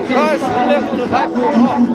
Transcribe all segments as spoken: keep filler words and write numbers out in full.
Guys, come back to the live.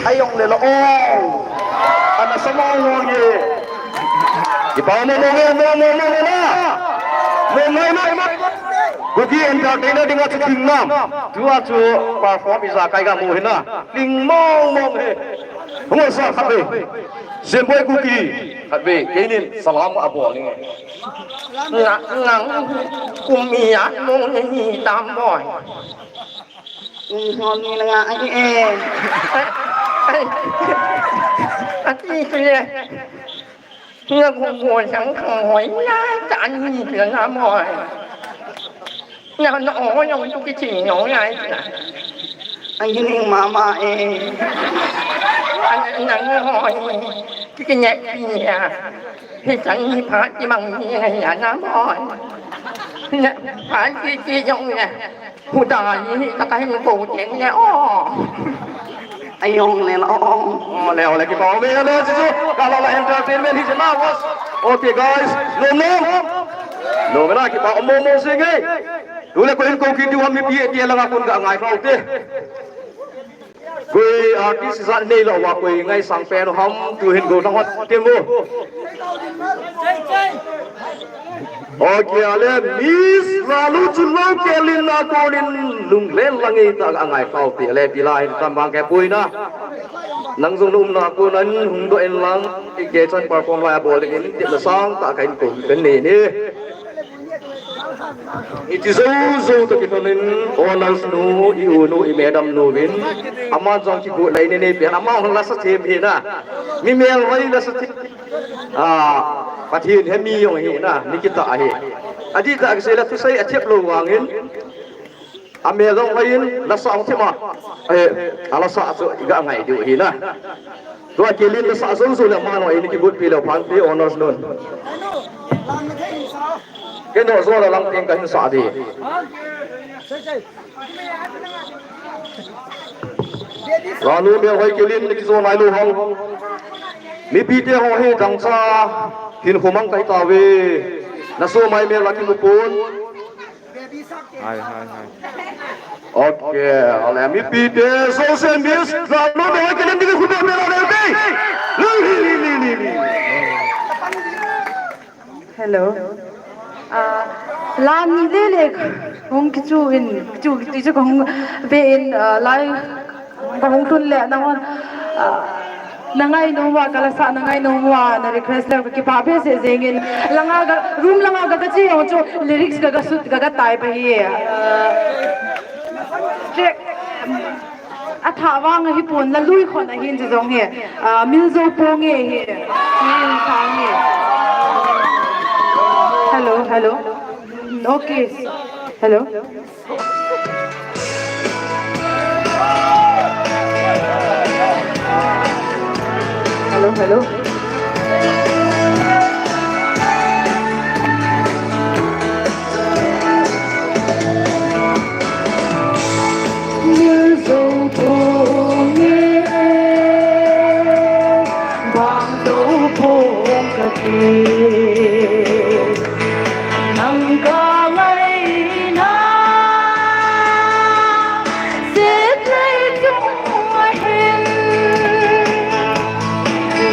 Ayong le la ong. Ana sama ong ye. Kipa mo mo mo mo mo mo mo na. Mo mo mo mo. Kuki Entertainer dinga chu ting nam. Tua chu perform ijakai ga mu hina. Ting mo mo he. Mo sa khabe. Semboi Kuki. Khabe. Keinin salam abol ni. Nga nga. Kumia mo ni tam boy. Hon ni nga ai e. Ati tu ye. Nga gung gung sang kang hoi na ta ni tu na mo. Nga no o no tu ki chi no ya. Ai ni mama e. Ai na ni hoi. Ki ki ne ni ya. Hi sang ni pa ki mang ni ya na mo. Na pa ki ki yong ya. Huda hi kakahin ko teng le o. Ayong le la o. O le o le kipa o le le jisu. Kala la entertainment hi jema was. Okay guys. Nom nom. Nom na kipa o mo mo singe. Tule ko in ko ki diu mipi e ti la nga kun ga ngai kau te. Koi artist jat nei lou va koi ngaisang pen ham tu hin go nang hot temo. Okay, ale Miss Ralu chu lo kelin na konin lunglen lang ei ta ka ngai kau ti ale pila hin tam bang ke puina. Nang jong lum na konin hung do en lang i ke chan perform lai bol in ti la sang ta ka in ko pen nei ni. Iti jou jou toh kilhonin honors nu, i u nu, i madam nu vin. Aman jong kigot lai nei nei pen, aman jong lasa them hi na. Mi melhoi lasa them. Ah, Pathen hemi jong hi na, mi kitah hi. Adih tah kisei le thusei athem lou vangin. Amel jong hoiyin, lasa jong thima. Eh, alasa chu iga ngai diu hi na. Tua kelin lasa jou jou le mano ini kigot pi leu phan pi honors nun. Keno jo la lang ting kahin sa di. Lanu mel hoi kelin ni kijo nai lou hang. Mipi te ho hi dangcha hin khomang kai tave. Naso mai mel la kimu pon. Hai, hai, hai. Okay, ale mipi te social media la no me ke lendi ku be la le be. Ni, ni, ni, ni, ni. Hello. Ah, la ni le le hung kichu in, kichu, kichu hung be in, ah, lai Ka hung tun le nahon, ah, na ngai nom uva, ka lasa na ngai nom uva, na request le ka kipah behseh jengin. Langa ka, room langa ka, ka che jong chu lyrics ka, ka sut ka, ka tai pa hi. Ah, track, a tha vang hi pon la lui khon ahin chi jong hi. Ah, mil jo pong e hi. Min thang hi. Hello, hello. Okay. Hello. Hello, hello. Nang ka ngaina, sit lei chung hin,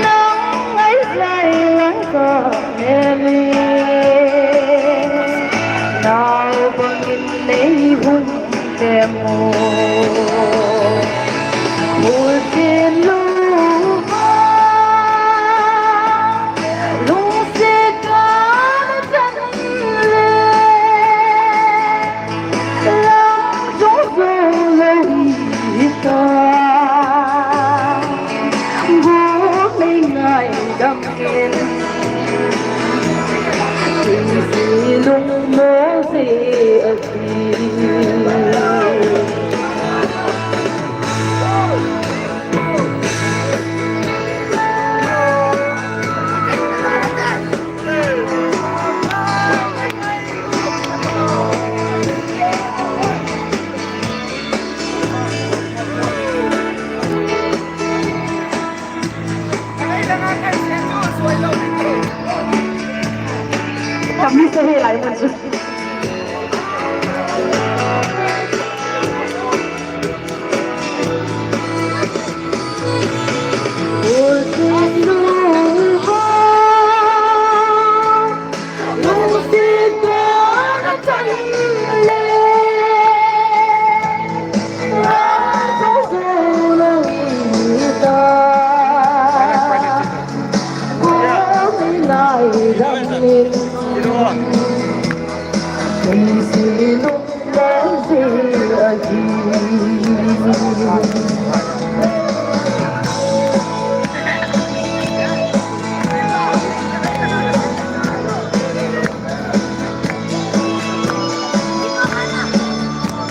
nang ngai lai lang ka neli, nau bangin nei hun. Te mu. Mutin luma, lungsit ka tan le, lang jong jong lo hi ta. Gu nei ngai dam in, kin si lung mo si a. Kami sa hilai mo.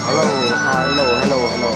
Hello, hello, hello, hello.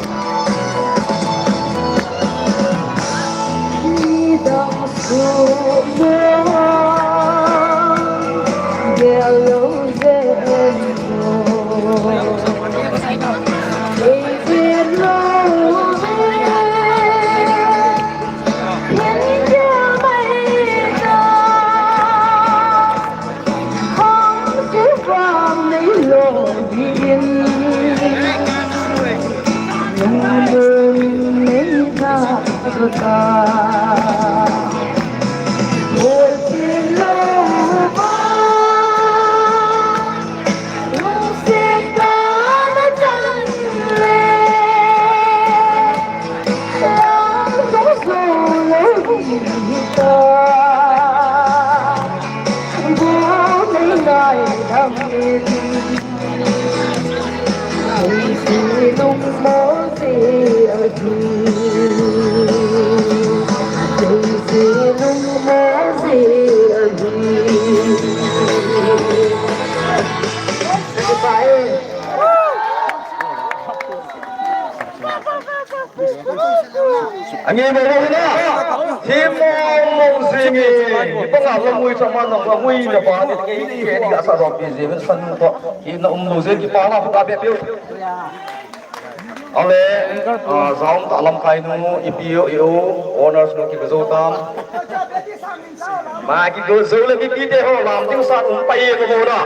Angi mo mo na. Hi mo mo zingi. Hi pa nga lo mui chama na ba mui na ba ni ke ni ke ni asa ro pi zi men san to. Hi na um lo zi ki pa na ka be piu. Ale, ah, zaum ta lamkai nu, ipi o, i o, honors nu ki zo tam. Ma ki zo le mipi te ho lam ding sa um pai ko mo na.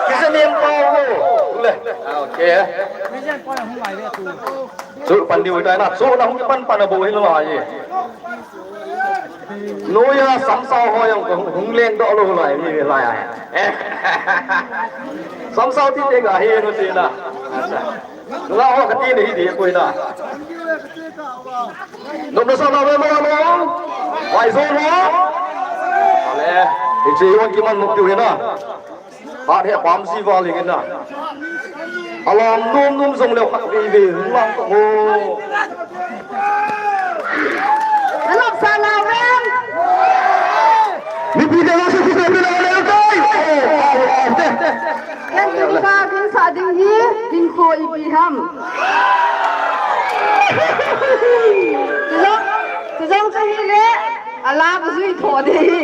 Ki sa nem pa ho. Le. Ah, okay. Chu pan diu tai na, chu na hung pan pan bo hi lo ai. Noya samsau ho yang hung leng do lo lai ni lai ai. Samsau ti te ga hi no ti na. Nga ho ka ti ni hi di ko na. Nom na sa na mo mo. Wai zo mo. Ale, hi che yon ki man mo ti na. Hat he pam si va ling na. Alam nom nom jong leo khat ve ve lang ko. Alam sa la ven. Mipi te la se se pe la le tai. Ken tu ka kin sa ding hi, kin ko ipi ham. Tu jong, tu jong sa hi le. Ala ka jui tho de hi.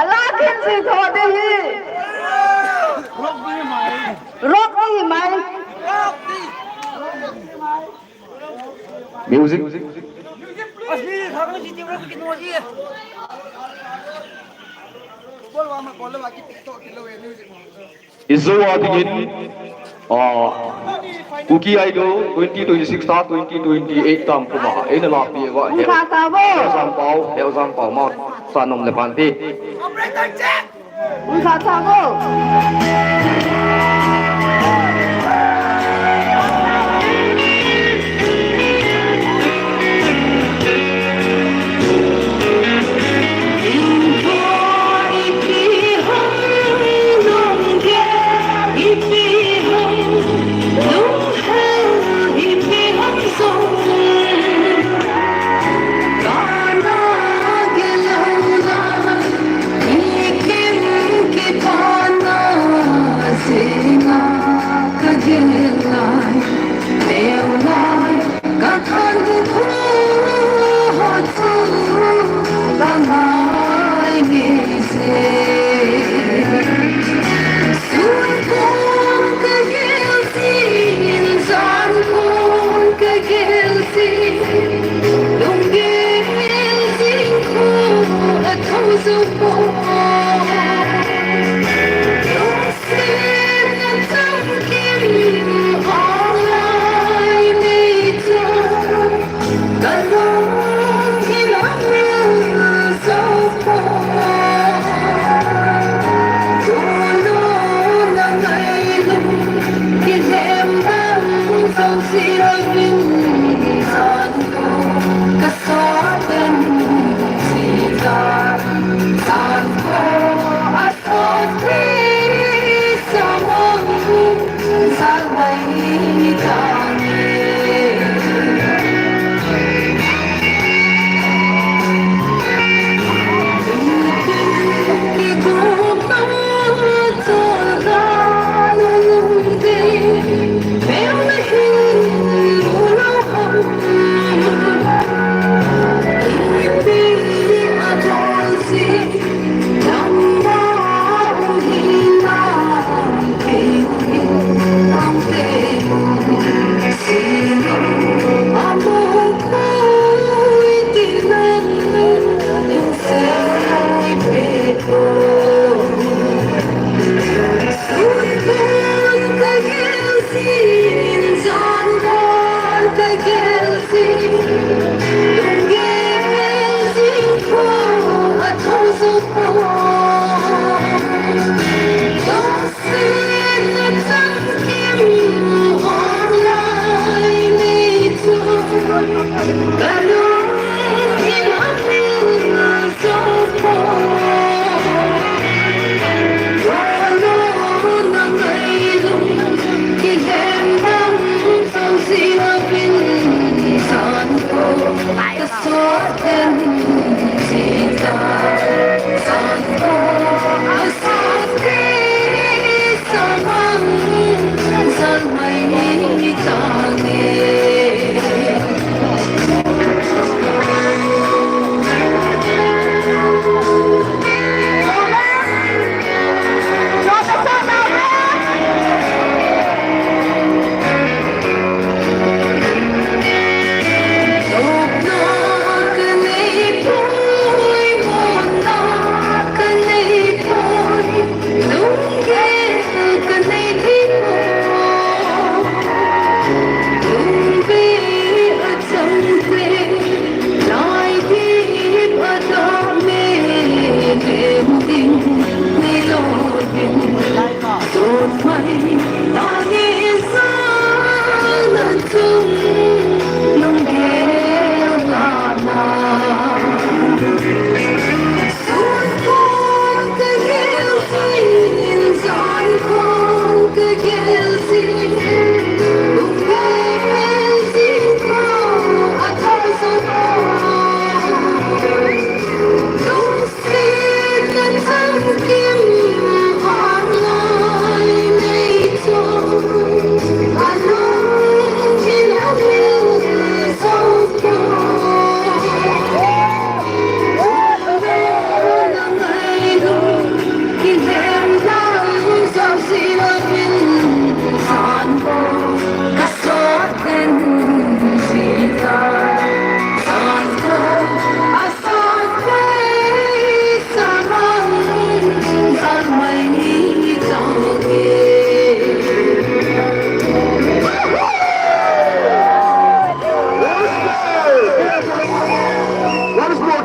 Ala kin jui tho de hi. Rock ni mai. Music. Ijou a dingin, ah, Kuki Idol twenty twenty-six ta twenty twenty-eight tam kuma eina lapi uva Hel, Hel Jampau, Hel Jampau ma sa nom le pante.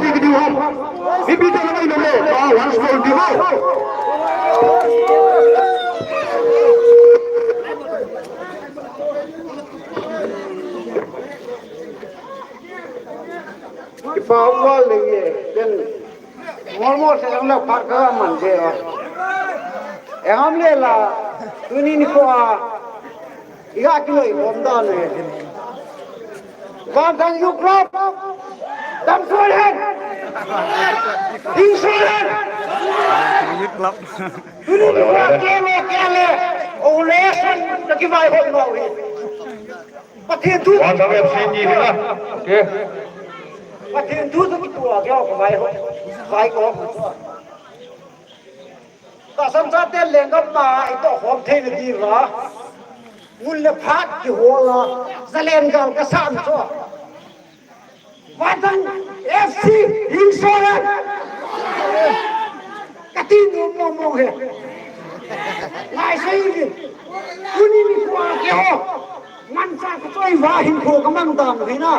Video hom. Mipi te na mai lo le. Ba, once more, video. Kipa um le ye. Then, more, more, se ang le phat ka man de. Ang le la, tuni nikho a. Iga kiloi bom dan e. Vanthang Youth Club. Dam soi hen. Hing soi hen. Youth Club. Tuni nikho a kele kele. Ole san na kivai hon mau hi. Pathen thu. Vanthang F C ni na. Okay. Pathen thu tu kitua keo kivai hon. Vai ko. Tahsan chate lenggam na itoh khom thei na diuva. Ngul le phat kihol a, zalen gal kasan chu. Vanthang F C hing soi hen. Kati nom mong mong e. Ngai sei ni. Tuni nikho a keiho. Manchah kachoi uva hinkho kamang dan u hi na.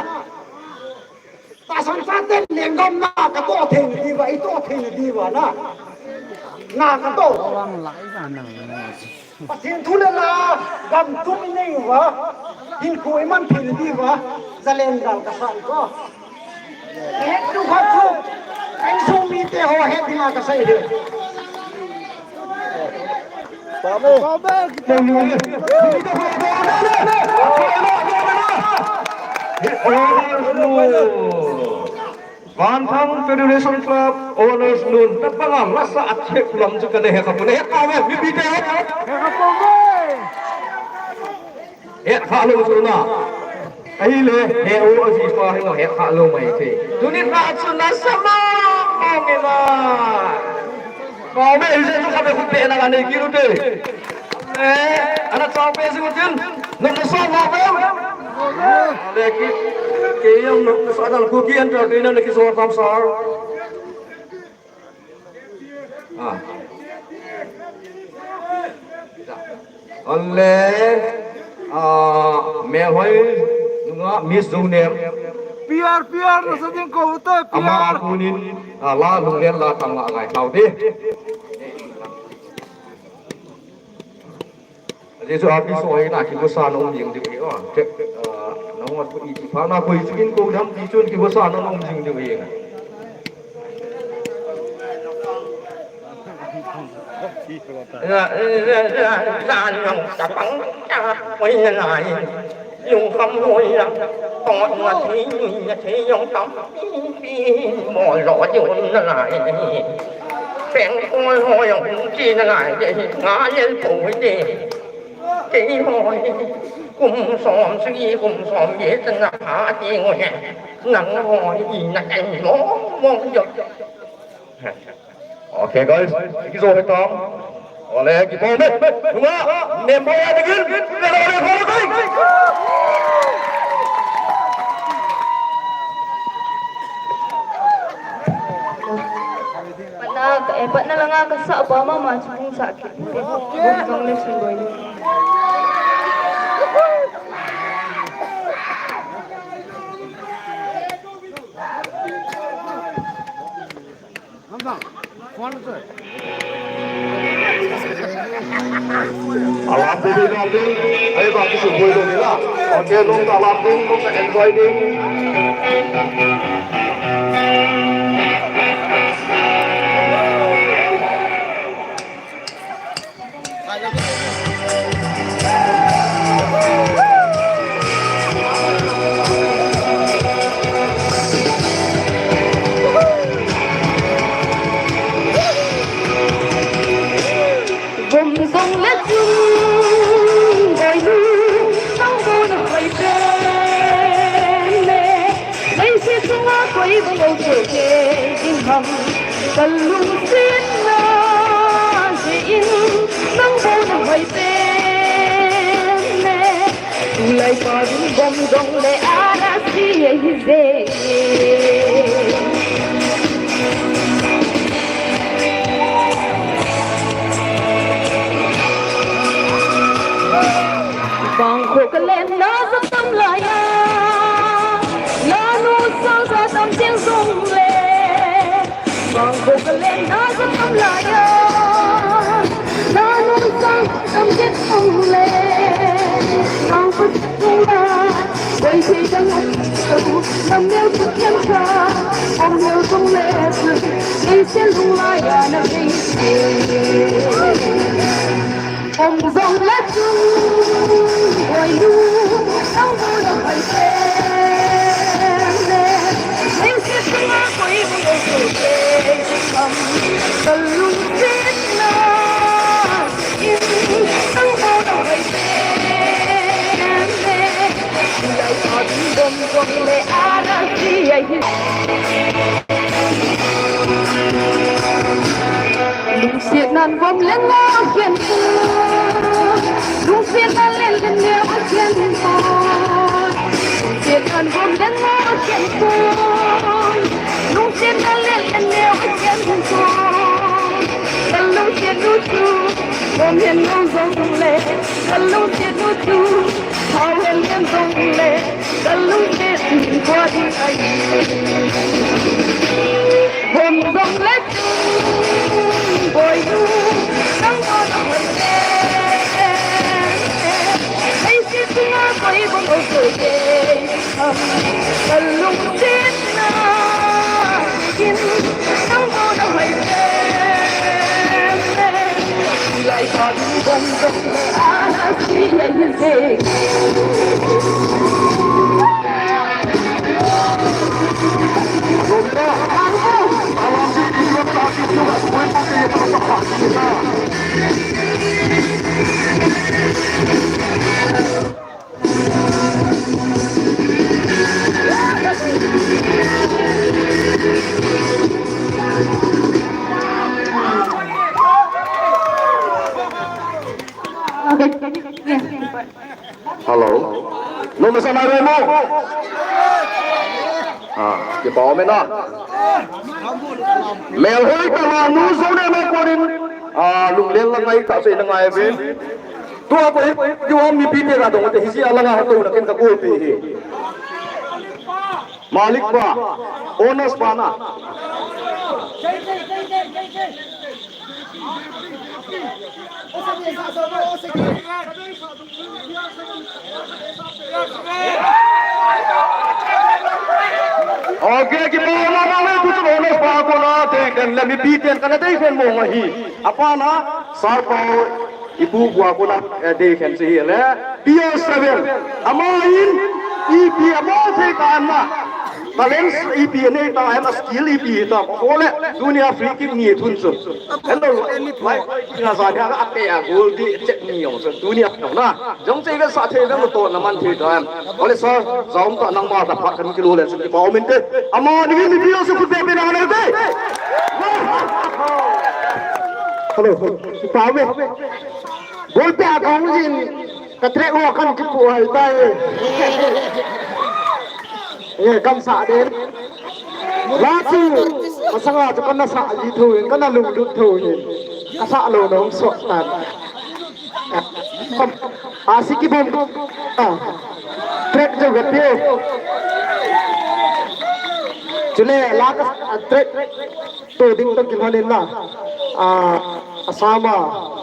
Tahsan chate lenggam na katoh thei na diuva, itoh thei na diuva na. Na katoh. Pathen thu le la, gam tum inei uva. Hinkho iman thei na diuva. Zalen gal kasan ko. Het tu khat chu. Insung mite ho het dinga kasei e. Vanthang Federation Club owners nun, tapanga lasa a thek lam chu kana he kha puna, he kha me, mipi te. He kha lou chu na. Ahile, he u ajipa hi lo he kha lou mai thei. Tuni na chu nasa mong mong e na. Kome, ije chu kha be khu pe na ka nei kilu te. Eh, ana chao pe si utin. Nom nasa lo pe. Ale ki, ke yang nom nasa dal khu ki entertainer ne ki so tam sar. Ah. Ole, ah, melhoi nunga Miss Zonem. P R, P R, nasa ding ko ute, P R. Ama akunin, ah, la lunglen la tang la ngai tau de. Aji chu artist ho hi na kigosa na um jing diu hi, o. Check, ah, na hung at ko iti pha na ko ichi kin ko dam ti chun kigosa na um jing diu hi. Ya, ya, ya, ya, ya, yang tapang, ya, oi na lai. Yung kam oi ya, tong na ti, ya ti yung tam, pi, pi, mo lo yung na lai. Peng ko lo yung ti na lai, ya, nga ye ko de. Kei hoi, kum som sagi, kum som ye, tana ha ti ngoi, nang hoi, i na kai mo, mo yo. Okay, guys, kizo he tong. Ole, kipo me. Nunga, member ya degil, na ole ko kai. Patna, eh, patna langa kasa pa mama chungsa. Alam tu di nanti, ayo bagi subuh itu ni lah. Okay, nung tak lampu, nung tak enjoy ni. Vom zong le chung, boinu, nang bo na hoi pen le. Leiset chunga koi bang bou thei thei ding ham. Ka lungsetna jeh in nang bou na hoi pen e. Tulai pa ding bom dong le ana si ahi je. Bang kho ka len na sa tam lai a, la nu sa sa tam cheng zong le. Lungset nan vom leng a khen ko. Lungset nan lel leng neo a khen ko. Lungset nan vom leng a khen ko. Lungset nan lel leng neo a khen ko. Ka lungset nu chu vom leng a jong le. Ka lungset nu chu thao leng a jong le. Ka lungset in kua ding ahi. Vom jong le Boinu, nang mo na hoi te. Hei si tunga koi bong o koi te. Am, kalung chin na. Kin, nang mo na hoi te. Lai pa bong bong ana si ya yin se. Hello. Nung masa mai mo. Ah, kipa o mena. Melhoi ka la nu zo ne ma konin. Ah, lunglel la ngai ka se na ngai ve. Tua ko hi, tua mipi te ka dong te hi si a la nga to na ken ka ko pe hi. Malik pa, honest pa na. Okay, kipa o mena le, tu chu honest pa kona, te kan le mipi ten kana te kan mo ngai hi. Apa na, sar pa o. Ipu bua kona, eh, dei khen si hi le. P O seven. Ama in, ipi ama thei ta ama. Talents ipi nei ta ama skill ipi ta. Ole, dunia free kick ni thun su. Hello, mai, na sa dia ka ate a goal di chet ni yo su. Dunia na. Jong che ga sa thei ga to na man thei ta. Ole sa, zaum ta nang ma ta phat kan kilo le su ki pa o min te. Ama ni ni P O su ku pe pe na na te. Hello, pa o min. Ball pet a kahung jin, ka track ho kan kipu hai tai. Eh, kan sa den. La chu, masanga chu kan na sa ji tho in, kan na lunglut tho in. Ka sa lou na hung sot tan. A si kibom. Ah. Track jo ka pe. Chule, la ka, ah, track. To ding to kilhon in la. Ah, Assam a,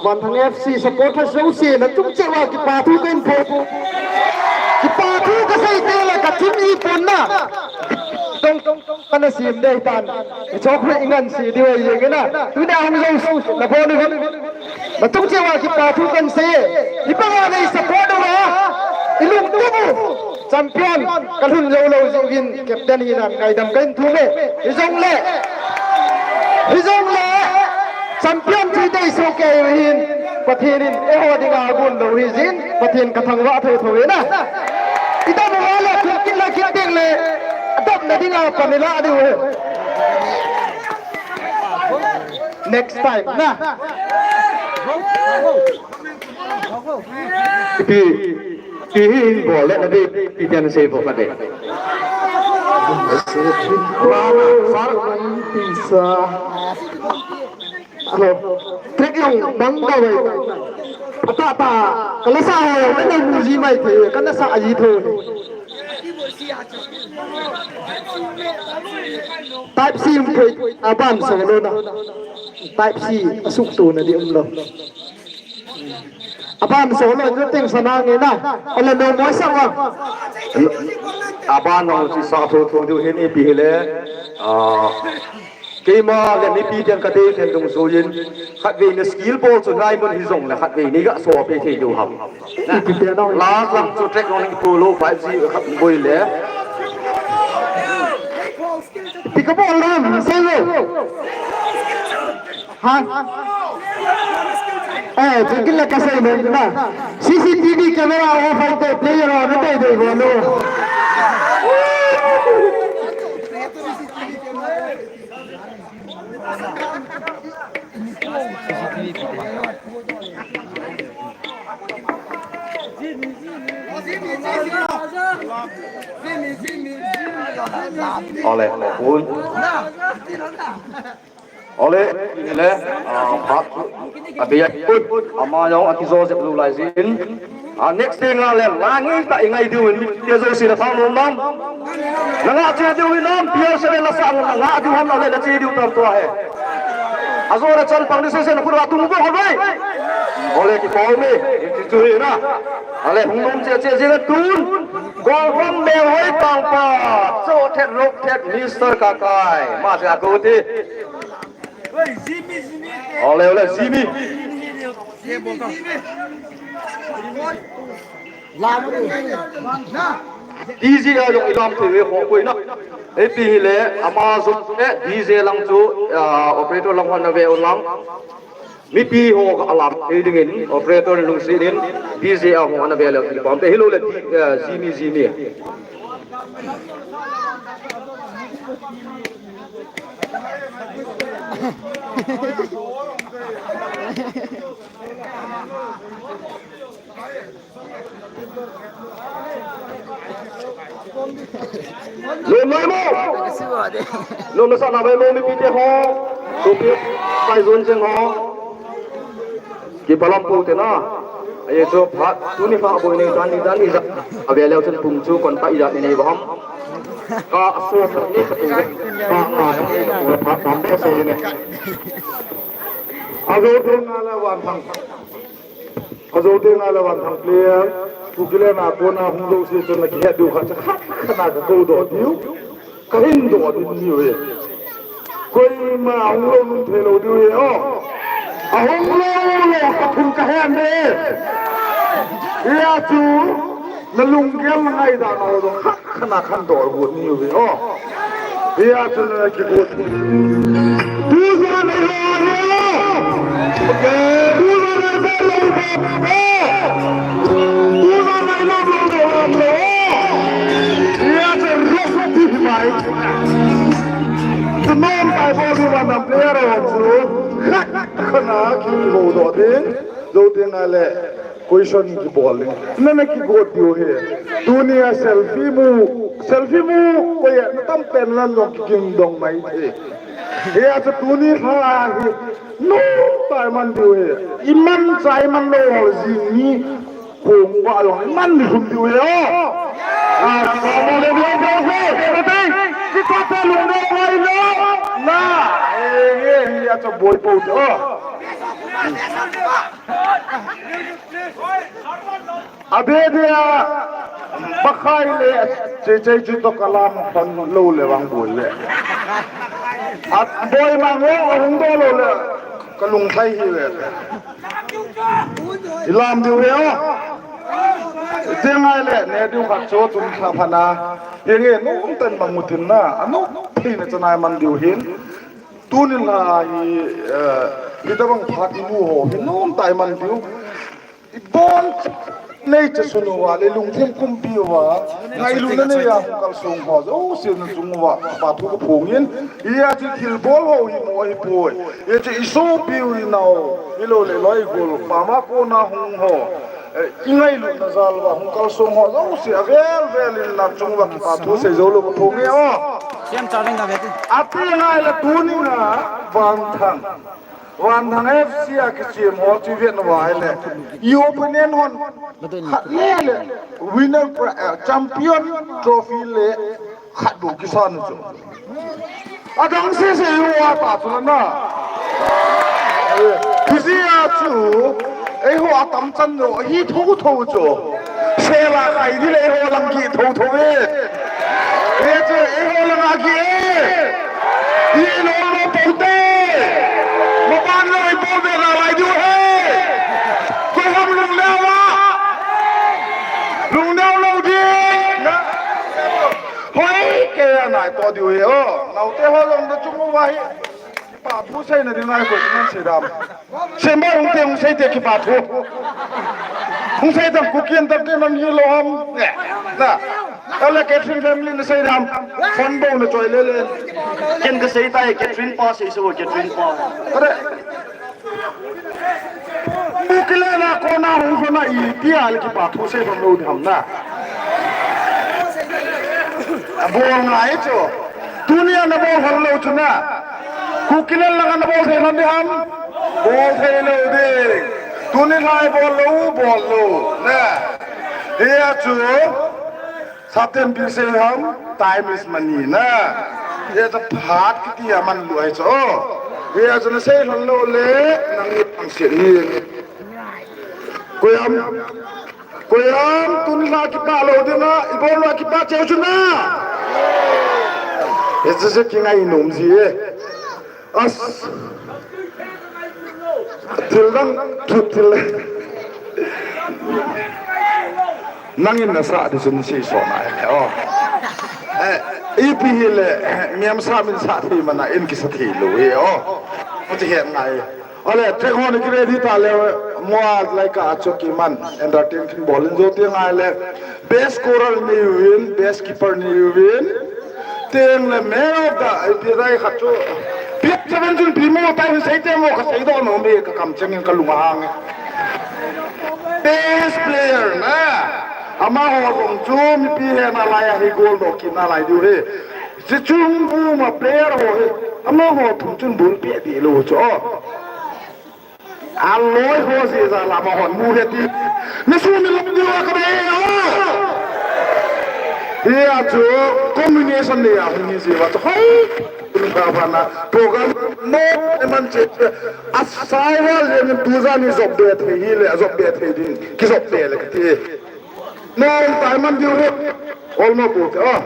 Vanthang F C supporters jouse, na chung cheh uva kipa thu kahin pho. Kipa thu kasei teng le ka thim i pon na. Tong, tong, tong, kana sim dei tan. I chok le i ngan si dei uva jeng na. Tuni a hung jouse, na pho ni. Na chung cheh uva kipa thu kahin sei. I panga nei support uva. I lungtup u. Champion, ka lhun lou lou jeh uvin captain hina ngaidam kahin thum e. Hijongle, hijongle, champion chu i dei soh kei u hin, Pathen in eiho dinga agon lou hi jeh in, Pathen ka thangvah thou thou e na. I dam uva le, kum kit la kit teng le, a damna dinga pan i lah diu e. Next time, na. Pi, pi hi hin bol le na dei, pi jan sei bol ka dei. Ba na, sar. Pi sa. Alo, track jong bang ka vai. Ata ta, ka la sa ho, ka na mu ji mai the, ka na sa ji tho. Type C um thei, aban solo na. Type C asuk tu na di um lo. Aban solo na teng sana nge na. Ole no mo sa wa. Aban no si sa tho tho du hin ipi hile. Ah, keima le mipi ten ka dei ten dungjuiyin. Khatvei na skill bol chu ngai mun hi jong le khatvei ni ga so pe thei du ham. Last lang chu track on pu lo five G khat boi le. Pickup ball lam, sei lo. Ha? Eh, pickup la ka sei lo na. C C T V camera off hai te player on te de bolo. Ole, full. Ole, ile, ah, phat, abia, good. Ama jong akijo jep lu lai jin. Ah, next thing a le, langin ta ingai diu in, ke jo si le thang lom bang. Nanga che diu in om, pier se le la sa, nanga diu ham le, na che diu tam tua he. Ajo le chan pang ni se se na khu ra tung bo ho bai. Ole ki pau me, ki chu hi na. Ale hung lom che che jing tun. Go bang me hoi tang pa. Cho thet lok thet Mister Kakai. Ma se a ko ti. Ole, ole, Jimmy. D J a jong ilam thei ve kho koi na. Ipi hile, ama jong, eh, D J lang chu, ah, operator lang hon na ve un lang. Mipi ho alam thei dingin, operator lungset in, D J a ho ana ve le, pam te hilou le, eh, Jimmy, Jimmy. Lom nai mo. Lom nasa na mai mo mipi te ho. Tupi pai zon jeng ho. Kipa lam pu te na. Aye chu phat tuni pha boi nei dan ni dan ni ja. Ave leu chun pum chu kon pa ija ni nei ba ham. Ka so sa ni sa tu. Ka ka ni phat tam pe so ni. Ajo tu na la wan thang. Ajo te nga le van thang player, Kukiland a kona hung lou se chun na kihet diu kha, khat, khat na ka kou doh diu, ka hin doh diu ni ve. Koima hung lou nun thei lou diu ve o. A hung lou lou ka thum ka hen de. Hia chu, na lunggel na ngaidam na ho doh khat. Khana khan dor bu ni u ve o. Hia chun na kigot. Tu za nei lo ve o. Tu za nei lo ve o. Tu za nei lo lo lo lo lo. Hia chun ro sa ti mai. Tu nom tai bo ni va nam player o chu. Khat khana kigot doh te. Zo te nga le. Question kibol ding. Nana kigot diu hi. Tunia selfie mu, selfie mu, koiya na tam pen lan jong kigingdong mai thei. Hia chu tuni lha hi. Nom tai man diu hi. Iman chai man lou jing ni. Kong ba jong iman ni khum diu hi. O. A, mo le diu diu hi. Ti pa pa lung dong mai lo. Na. E, e, hia chu boi po diu. Abia dia, bakhai le, che che chu to kalam pan lo le vang boi le. A boi mang lo, hung do lo le, kalung thai hi le. Ilam diu le o. Te ngai le, ne diu khat cho tum kha phana. Ye nge no um tan mang mutin na, ano, thei na chanai man diu hin. Tunin la hi, eh, hitabang phat imu ho, hi nom tai man diu. Ibon nei che sunu va, le lungthim kumpi va, ngailutna nei a hung kalsong ho, jouse na chung va, pa thu ka phongin, hia chu thilbol ho hi mo hi poi, hia chu isopiu inao, ilou le loi gol, pa ma kona hung ho, eh, ingailutna jal va, hung kalsong ho, jouse avel vel in na chung va, pa thu sei jou lou ka phongin o. Siam chawin ka ve ti. Ati ngai la tunin a, Vanthang. Vanthang F C a kichem ho chu vet na vai le. I opponent hon khat le le. Winner pri-, eh, champion trophy le khat bu kisan chu. Adang sese eiho a ta chu na. Hijeh a chu, eiho a tam chan no, hi tho tho chu. Sela kai di le eiho lang ki tho tho e. Hichu eiho lang a ki e. Hi lo lo pau te. Maban lo i pau te la lai diu he. Koi ham lung le wa. Lung le lo di. Hoi, kei a nai to diu he o. Naote ho jong da chung uva hi. Kipa thu seina ding ngai ko nan sei dam. Semba hung te hung sei te kipa thu. Hung sei dam Kuki Entertainment hi lo ham. Ne. Na. Ala Catherine family na sei dam. Phone bou na choi le le. Ken ka sei tai Catherine pa sei so Catherine pa. Are. Kuki le na kona hung kona i tia le kipa thu sei hon lo di ham na. Abol ngai chu. Tunia na bol hon lo chu na. Kuki le langa na bol thei hon di ham. Bol thei lo di. Tuni lai bol lo, bol lo. Na. Hia chu. Satem pi sei ham, time is money na. Ye ta phat kiti a man lu ai cho. Ye cho na sei lhon lo le, nang ni pang se ni. Koyam, koyam tun la kipa lo de na, i bol la kipa cheu chu na. Ye chu se kingai nom ji e. As. Thil dang, thil. Nangin na sa di chun si so na e, oh. Eh, ipi hi le, eh, miam sa min sa thei mana in ki sa thei lo e, oh. Mo ti he ngai. Ole, track ho ni ki ready ta le, mo a lai ka a cho ki man, entertain kin bol in jo ti ngai le. Best choral ni win, best keeper ni win. Teng le man of the, eh, pi dai khat chu. Pi seven chun pi mo tai sei te mo ka sei do no me ka kam cheng in ka lung a hang. Best player na. Ama ho kong chu mi pi he na lai a hi goal do ki na lai diu he. Si chung bu ma player ho he. Ama ho thum chun bul pe di lo chu. Oh. Aloi ho si za la ma hon mu he ti. Ni su ni lo ni wa ka be o. Hi a chu combination ni a hung ni si wa chu hoi. Kun ka ba na program mo e man che. A sai wa le ni tu za ni zop be thei hi le zop be thei din. Ki zop be le ka ti. Nong tai man diu he. Olmo pu te, ah.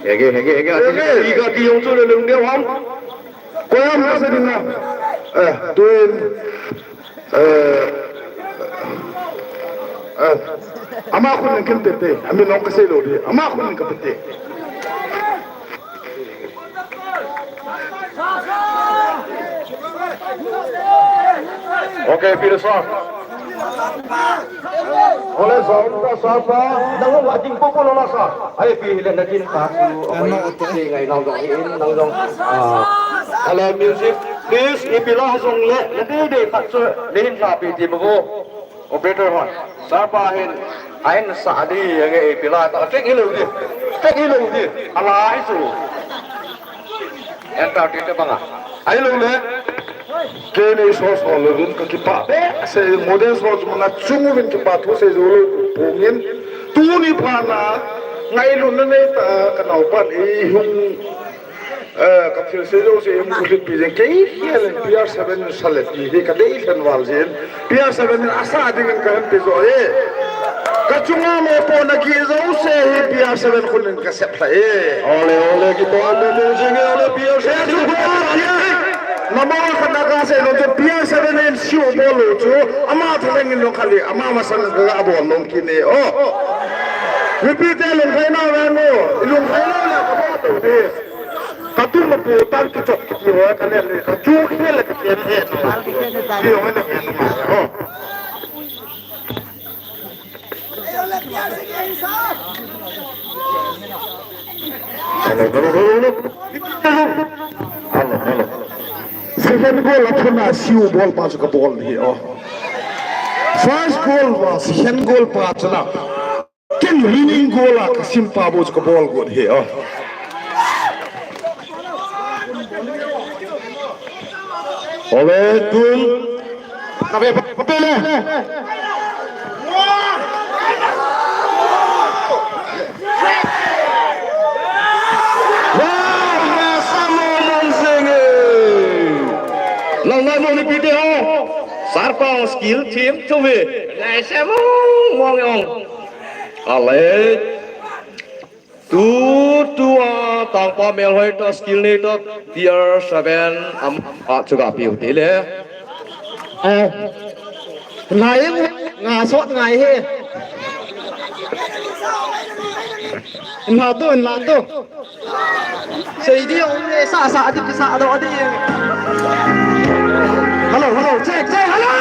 Hege, hege, hege. Hege. Iga ti yong chu le lung de wang. Koyam na se ding na. Eh, tuin. Eh. Eh. Ama khun kin te te. Ami nong ka se lo di. Ama khun ka te te. Okay, Peter Song. Ole, Song ta, Song ta. Nang wa ding po po lo la sa. Ai, pi le na din ta su. Okay, ngai nang dong in, nang dong. Ah. Ale, music, please, ipi la jong le, na de de ta su, le hin la pi ti mo. Operator hon, sapa hin, ahin sa di, nge ipi la, ta, check hi lo di, check hi lo di, ala hi su. Enter ti te banga. Ai lo le. Kei ni so so lo dun ka kipa. Be, se modern so chu manga chung uvin kipa thu se zo lo pungin. Tuni pha na, ngailutna nei ta, ka naupan ei hung Eh, ka thil sei jouse in ka hil pi jeng kei hial in P R seven in sa le pi hi ka dei lhen val jin. P R seven in asa ding in ka hen pi jo e. Ka chunga mo po na ki jouse hi P R seven khun in ka sep lha e. Ole, ole, ki po an mo jing e, ole, P R seven. Na mo ka na ka se lo chu P R seven in siu bol lo chu. Ama thaleng in lo khali, ama masang ka bol lo ki ne. Oh. Repeat e, lung khai na ve mo. Lung khai na le ka bol lo de. Ka tu ma pu tan ki chok ki ho ka le le ka chu ki le ki le he. Ki ho le he ma ho. Hello, hello, hello, hello. Hello, hello. Second goal a thuna siu bol pa chu ka bol ni ho. First goal wa second goal pa chu na. Ken winning goal a ka sim pa bou chu ka bol got hi, oh. Ole tun. Na ve pa, pa pe le. Wow, yes. Moni pite ho. Sarpang skill team to be. Ngai se mo, mo yong. Ale. Tu, tu a tangpa melhoi to skill nei to tier seven am a chuga piu ti le. Eh. Ngai, nga sot ngai he. Nga tu, nga tu. Sei di, sa, sa, di, sa, do, di. Hello, hello, check, check, hello!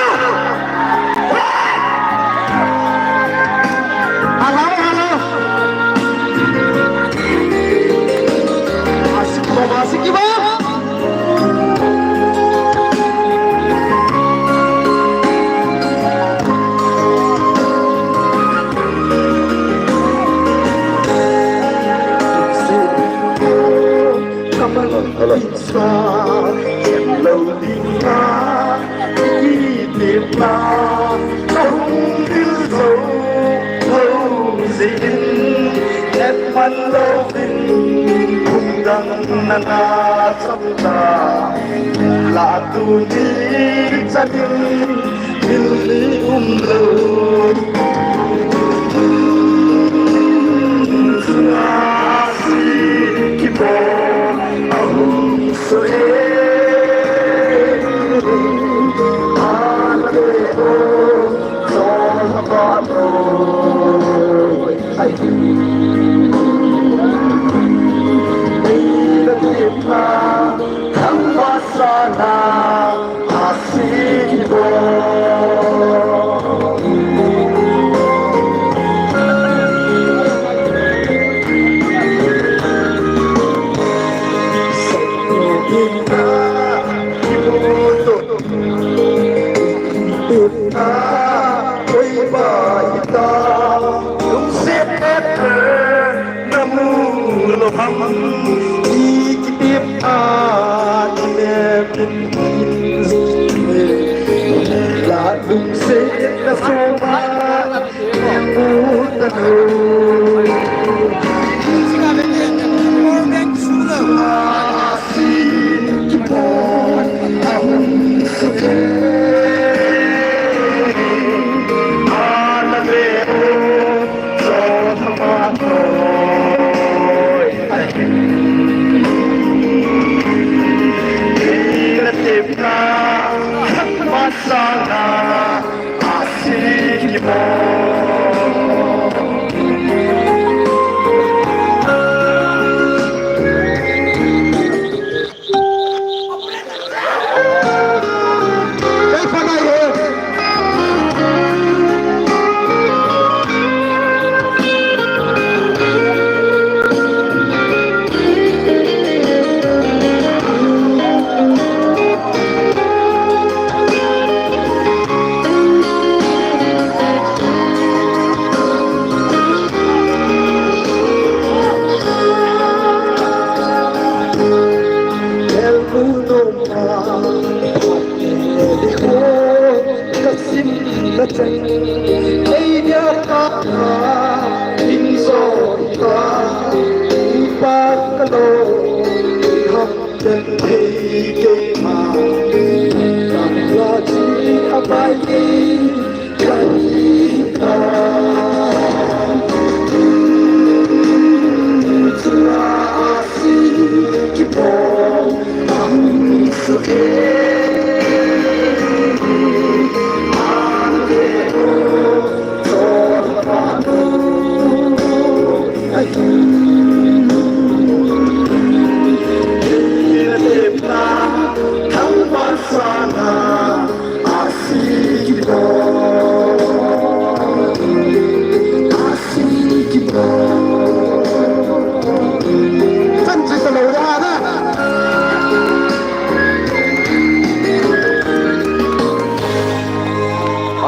Hello, hello. Asik ba, asik ba? Hello.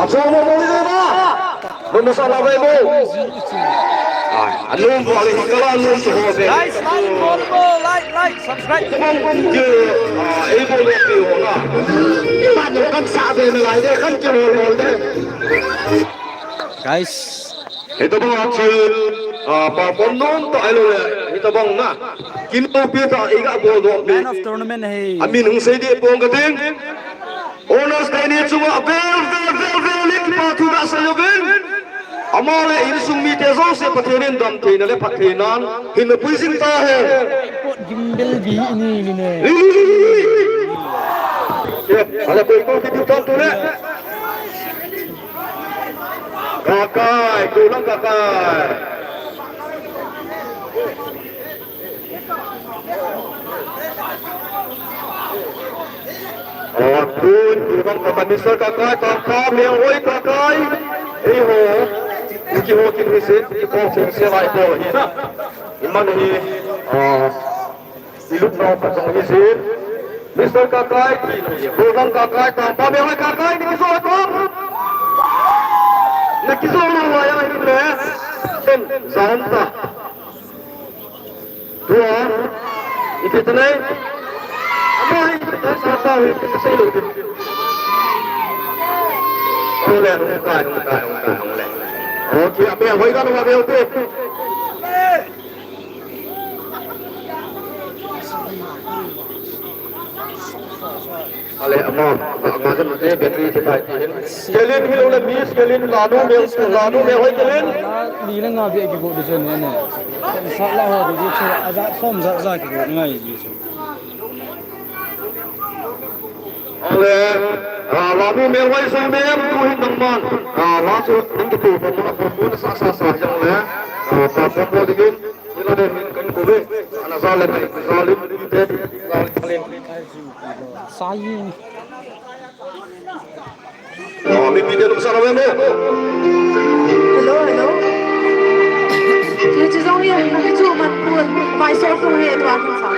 Achong mo mo ni ba? Mo mo sa la ba mo? Ai, anu mo le kala anu so ho be. Guys, like, follow, like, like, subscribe. Mo mo je, ah, e mo le pi ho na. Ba no kan sa be na lai de, kan ke ho ho de. Guys. Hitabang a chu, ah, pa pon nom ta ai lo le, hitabang na. Kin to pi ta i ga bol do. Man of tournament he. Amin hung sei de pong ka ding. Honours Day ni chunga vel vel vel vel in kipa thu gasei uvin. Ama le insung mite jouse Pathen in damtheina le phattheinan hinna puijing tahen. Gimbel bi ini ni ne. Ala koi ko kitu tam tu le. Kakai, tulang Kakai. Atun, ibang Kakai, Mister Kakai, Tangpa, Meng Hoi Kakai. Eiho, iki ho kin hisin, iki ho kin se lai ko hi na. Iman hi, ah, ilut na pa jong hisin. Mister Kakai, Bulang Kakai, Tangpa, Meng Hoi Kakai, ni kiso to. Ni kiso na wa ya hi le. Ten, zanta. Tua, ipi tanai? Ama hi, ipi tanai sa ta hi, ipi tanai sa ilu. Ole, ole, ole, ole. Okay, abe, hoi ka, abe, okay. Ale, ama, ama kan te battery te tai tin. Kelin hilou le Miss Kelin Lanu Mel, Lanu Mel Hoi Kelin. Li le nga be kigo de chen ne. Sa la ho de chu a ja som ja ja kigo ngai ji chu. Ale, ah, Lanu Mel Hoi Sui Mem tu hin dang man. Ah, la chu ding kitu pa ma ko sa sa sa jang le. Ah, pa pa ko de. Ila de min kan ko be. Ana za le, za le, te, za le. Sai. Oh, mi pi de lum sa ra ve mo. Hello, hello. Ye chi jong ye, ye chu man pun, vai so tu he tu an sa.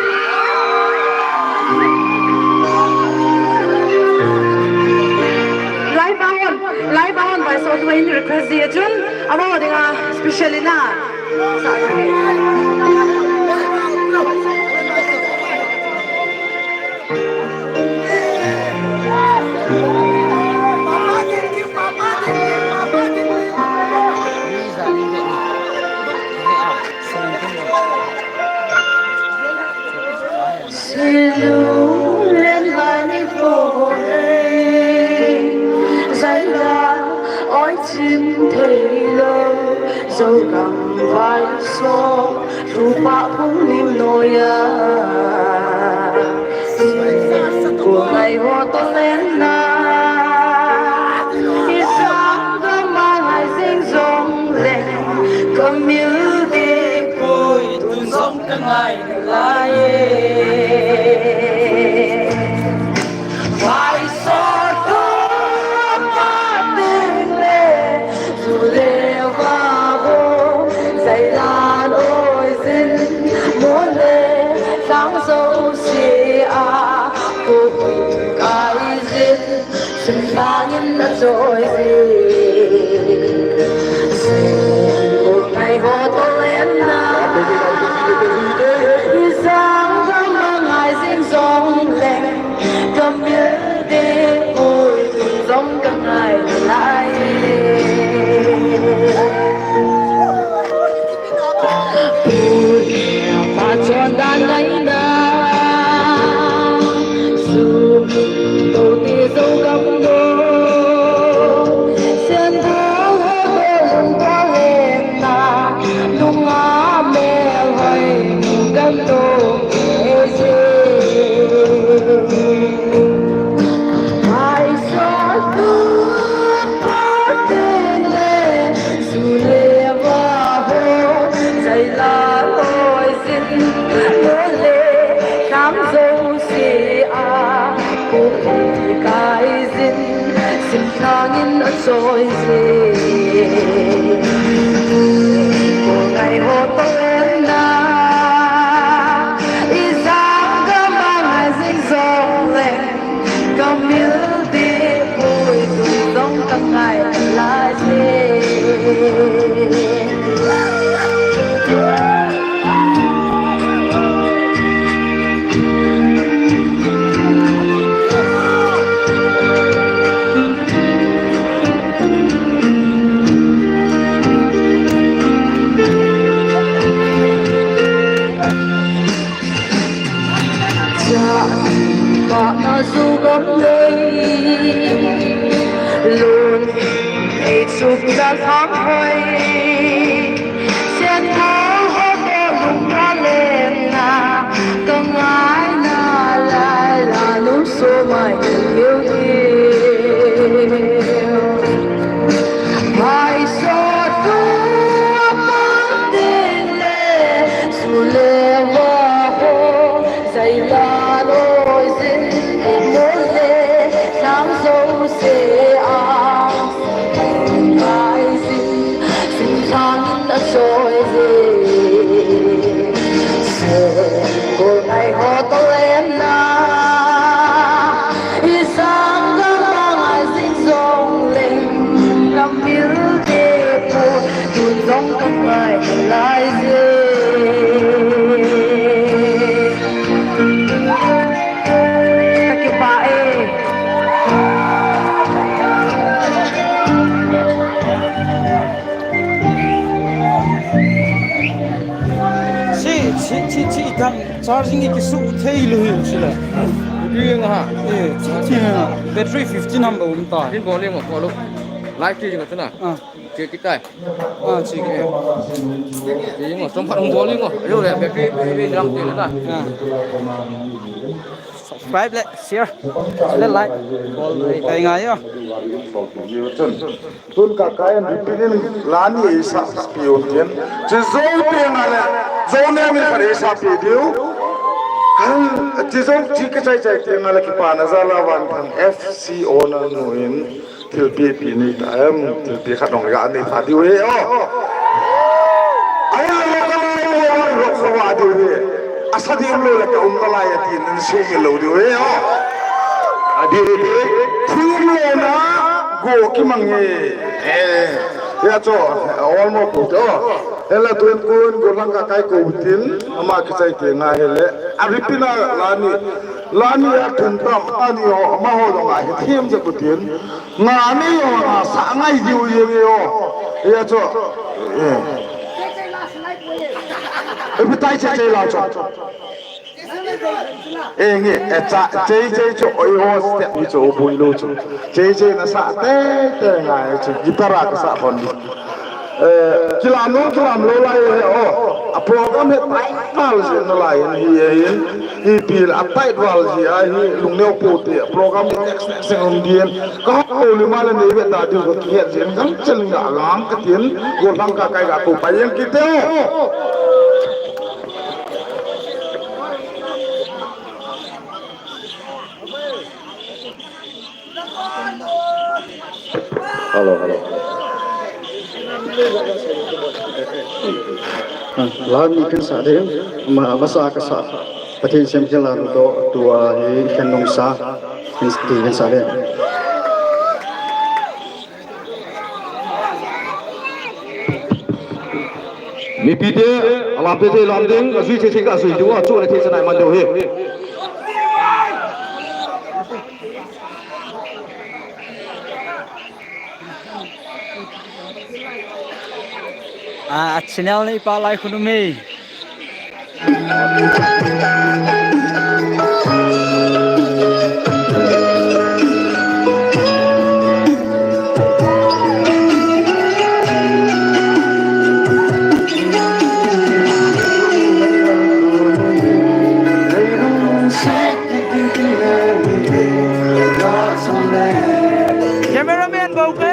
Live ahon, live ahon vai so tu in request di chun, amo dinga special na. Silu len lai ni ko he, zaila oi chim thei lo, Zogam vai so, lupa phung nim noya. Ko ngai ho to len na, i sang gam a ngai jing jong leng, ka mil di pui tun jong ka ngai lai e. Vai so tu pa ding le, tu le va vo, zai lan oi zin, mo le sang so si a, ko kai zin. Sum bangin a choi si. Sum ngai ho to len na. I sang gam a ngai jing jong leng. Ka mil di pui tun jong ka ngai lai. Pachon dan ngai na, sum to ti zo gam do, sen do ho do lum ka len na, lung a mel hoi mu gam do, e se. Ai so tu pa te le, Sule va ho, zai la loi zin, lo le, tang zo si a, ko kai zin, sim nangin a choi zin. Ko ngai ho to len na, i sang gam a ngai zing zong leng. Ka mil di pui tun jong ka ngai lai se. Cha, Na zu gam dei, lun ei chuk na thang hoi, sen thau ho ko lung ka len na, ka ngai na lai la lung so mai hiu hiu. Mai so tu a mang ding le, su le wa ho. Zai la loi zin, mo le sang zo se a, ngai zin, sin sang in a soi ze. Se, ko ngai ho to le na, i sang ga ma ngai zin zong leng, ka mil te pu, tun zong ka ngai lai ze. Ka kipah e. Si, si, si, si, itam charging i kisu thei lou hi sila. Ring ha. Eh, si, si, ha. Battery fifteen ham ba um ta. Hin bol leng ko lo. Light ki jing tu na. Ah. Ki, ki tai. Ah, si, ki. Ki jing, som phat um bol leng ko. Yo le, battery, battery jam ti na. Ah. Subscribe le, share le, like bol le, kai ngai yo. Tun ka kai an repeat in la ni ei sa piu tin. Chi zo te nga le, zo ne mi khat ei sa pi diu. Chi zo chi ka chai chai te nga le kipa na za la van thang F C O na nu in. Thilpi pi ni ta em, thilpi khat dong ga ni pha diu he o. Ai lo ka lo lo lo ko wa diu he. Asa diu lo le ka um ka lai ti nan su mi lo diu he o. A diu he. Thil lo na go ki mang he. Eh. Ya cho, all mo ko to. Ela tun kun go lang ka kai ko tin, ama ki chai te nga he le. A ri pi na la ni, la ni a tun tam, ani o, ama ho dong a he thim je ko tin. Nga ni yo na sa ngai diu ye nge yo. Ya cho. Eh. E pi tai che che la cho. Eh nge, eh cha, che che cho oi ho step ni cho bui lo cho. Che che na sa te te ngai cho. Guitar a ka sa kon ni. Eh, kilam lo, kilam lo lai he o. A program he tai kal se na lai he he. Ipi a tight val ji a hi lungneo pote program hi next next seng um dien. Ka hak ko lima le nei ve ta diu ka kihet jin gangchel nga lang ka tin, gollhang ka kai ga ko pa jeng kit e. Hello, hello. Ah, la ni kin sa de, ma, masa ka sa. Pathen sem kin la nu to, tua hi kin nung sa, kin ti kin sa de. Mipite, alam te te lam ding, ajui che che ka jui diu, achu le thei chanai man diu hi. Ah, a channel nei pa lai khun um e. Cameraman bou ke.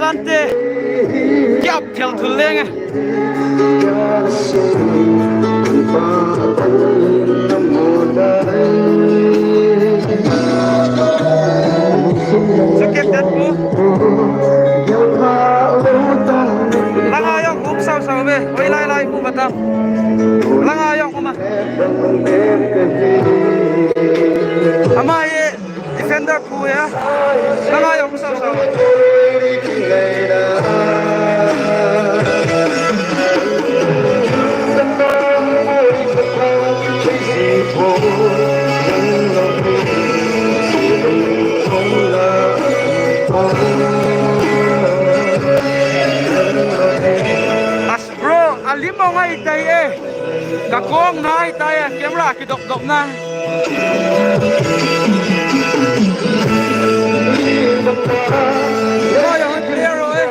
Ante. Kiap thil thul leng e. Sakit dat pu. Langa jong um sau sau ve. Oi lai lai pu batam. Langa jong um a. Ama ye. Defender pu ya. Langa jong sau sau. As bro, alim mo ngai tai e. Ka kong nai tai a, camera kidop dop na. Oi, oi, clear oi.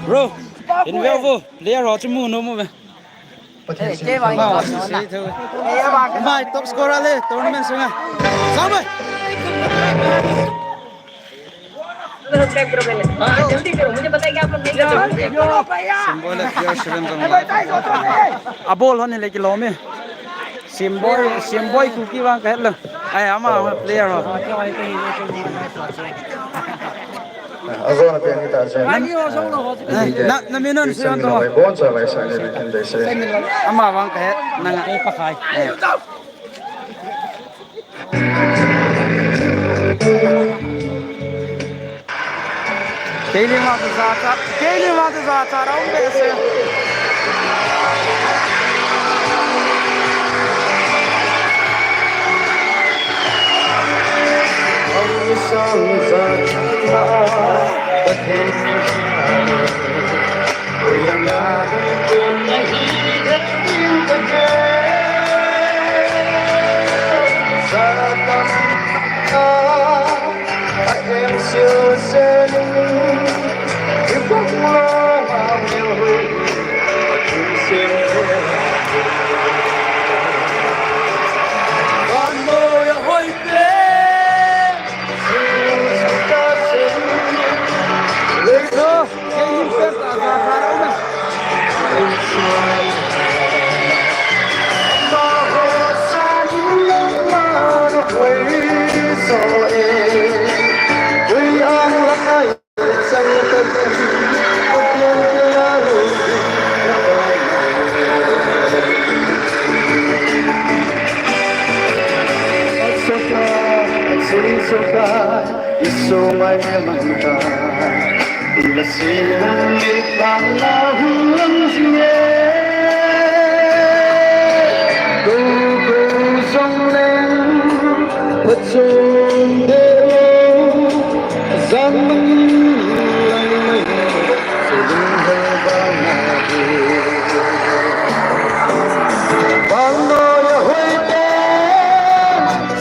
Bro, in view vo, player ho chu mu nom uve. Pathen Eh, sin ke vang thangvah. Pathen sin thangvah. Eh, vang. Mai top scorer le tournament sunga. Sabai. हाँ, जल्दी करो, मुझे बताइए, आप लोग नहीं करते। Symbol player seven ka. A ball hon le kilom e. Symbol, Symbol Kuki vang ka het lo. Ai, ama player ho. Azona pen kita zen. Na, na min hon sui hon to. Bon sa lai sa ni kin dei se. Ama vang ka het na nga. Keini ma tu za ta, keini ma tu za ta rong be se.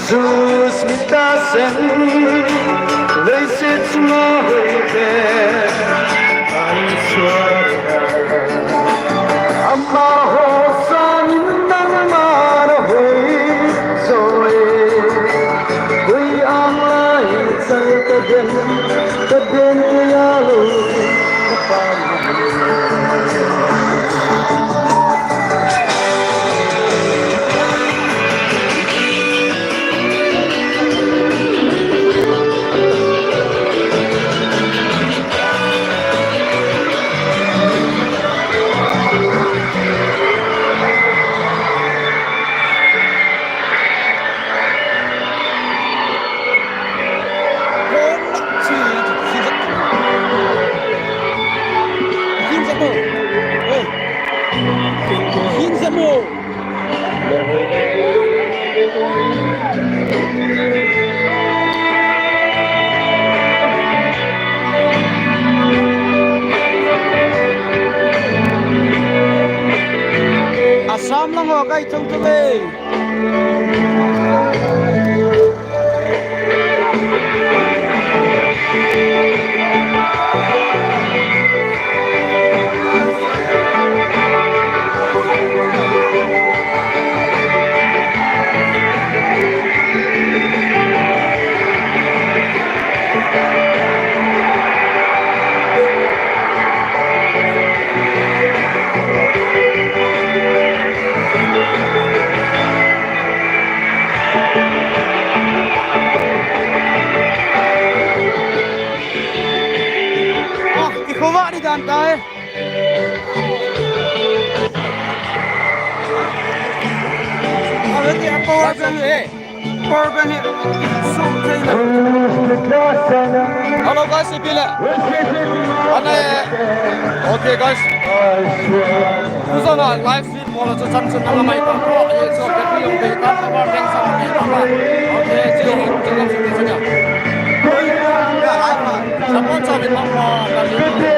Susmita Sen, leiset sunga hoite, an suara. Amaho sangin nangma na hoi joe. Koi ang lai chang ka den, ka den ka yalo, ka pa. Kai chung chung e. Ah, i khovah di dan tai. Power bank hi. Power bank hi. Sum thei le. Hello guys, ipi le. Ana e. Okay guys. Tujong a live stream mo la chu chan chun nang amai ta ko. Ye so ke pi yong be ta power bank sa be ta. Okay, jai hind, jai hind, jai hind. Support sa be ta.